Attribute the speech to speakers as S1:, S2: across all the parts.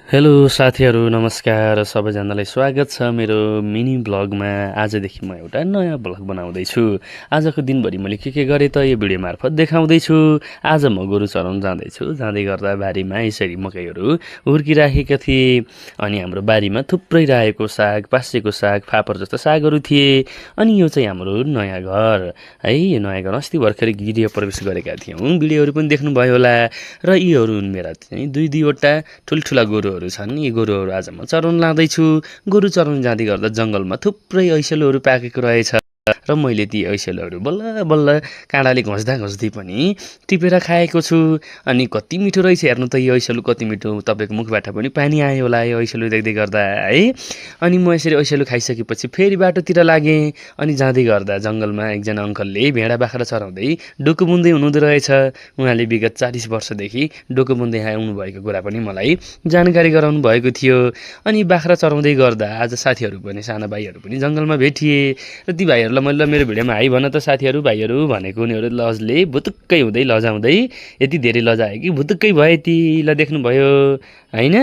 S1: Hello साथीहरू नमस्कार सबैजनालाई स्वागत छ मेरो मिनी ब्लगमा। आजदेखि म एउटा नयाँ ब्लग बनाउँदैछु। आजको दिनभरि मैले के गरेँ त यो भिडियो मार्फत देखाउँदैछु। आज म गोरु चराउन जाँदैछु। जाँदै गर्दा बारीमा यसरी मकैहरू हुर्किराखेका थिए। अनि हाम्रो बारीमा थुप्रै रायोको साग, पासेको साग, फापर जस्तो सागहरू थिए। अनि यो चाहिँ हाम्रो नयाँ घर है। यो नयाँ घर अस्ति भर्खरै गृह प्रवेश गरेका थियौँ। भिडियोहरू पनि देख्नुभयो होला। र यीहरू हुन् मेरा चाहिँ दुईवटा ठुल्ठुला गोरुहरू छन्। यी गोरुहरू आज म चराउन लाँदैछु। गोरु चराउन जाँदै गर्दा जङ्गलमा थुप्रै ऐसेलहरू पाकेको रहेछ। र मैले ती ऐसेलहरू बल्ल बल्ल काँडाले घस्दा पनि टिपेर खाएको छु। अनि कति मिठो रहेछ हेर्नु त यो ऐसेलु कति मिठो। तपाईँको मुखबाट पनि पानी आयो होला यो ऐसेलु देख्दै गर्दा है। अनि म यसरी ऐसेलु खाइसकेपछि फेरि बाटोतिर लागेँ। अनि जाँदै गर्दा जङ्गलमा एकजना अङ्कलले भेडा बाख्रा चराउँदै डोको बुन्दै हुनुहुँदो रहेछ। उहाँले विगत 40 वर्षदेखि डोको बुन्दै आउनुभएको कुरा पनि मलाई जानकारी गराउनु भएको थियो। अनि बाख्रा चराउँदै गर्दा आज साथीहरू पनि साना भाइहरू पनि जङ्गलमा भेटिए। र ती भाइहरूलाई मैले मेरो भिडियोमा हाई भन त साथीहरू भाइहरू भनेको उनीहरू लजले भुतुक्कै हुँदै लजाउँदै यति धेरै लजायो कि भुतुक्कै भयो ती ल देख्नुभयो होइन।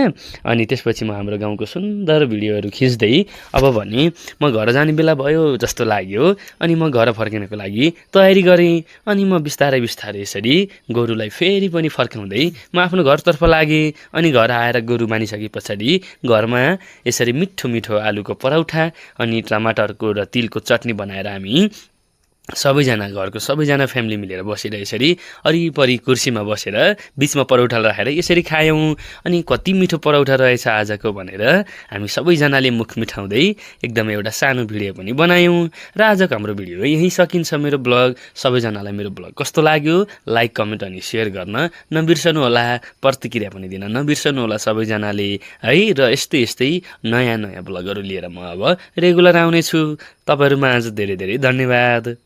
S1: अनि त्यसपछि म हाम्रो गाउँको सुन्दर भिडियोहरू खिच्दै अब भने म घर जाने बेला भयो जस्तो लाग्यो। अनि म घर फर्किनको लागि तयारी गरेँ। अनि म बिस्तारै यसरी गोरुलाई फेरि पनि फर्काउँदै म आफ्नो घरतर्फ लागेँ। अनि घर आएर गोरु बानिसके पछाडि घरमा यसरी मिठो मिठो आलुको परौठा अनि टमाटरको र तिलको चटनी बनाएर हामी सबैजना घरको सबैजना फ्यामिली मिलेर बसेर यसरी वरिपरि कुर्सीमा बसेर बिचमा परौठा राखेर यसरी खायौँ। अनि कति मिठो परौठा रहेछ आजको भनेर हामी सबैजनाले मुख मिठाउँदै एकदमै एउटा सानो भिडियो पनि बनायौँ। र आजको हाम्रो भिडियो यहीँ सकिन्छ। मेरो ब्लग सबैजनालाई मेरो ब्लग कस्तो लाग्यो लाइक कमेन्ट अनि सेयर गर्न नबिर्सनु होला। प्रतिक्रिया पनि दिन नबिर्सनु होला सबैजनाले है। र यस्तै नयाँ ब्लगहरू लिएर म अब रेगुलर आउनेछु। तपाईँहरूमा आज धेरै धेरै धन्यवाद।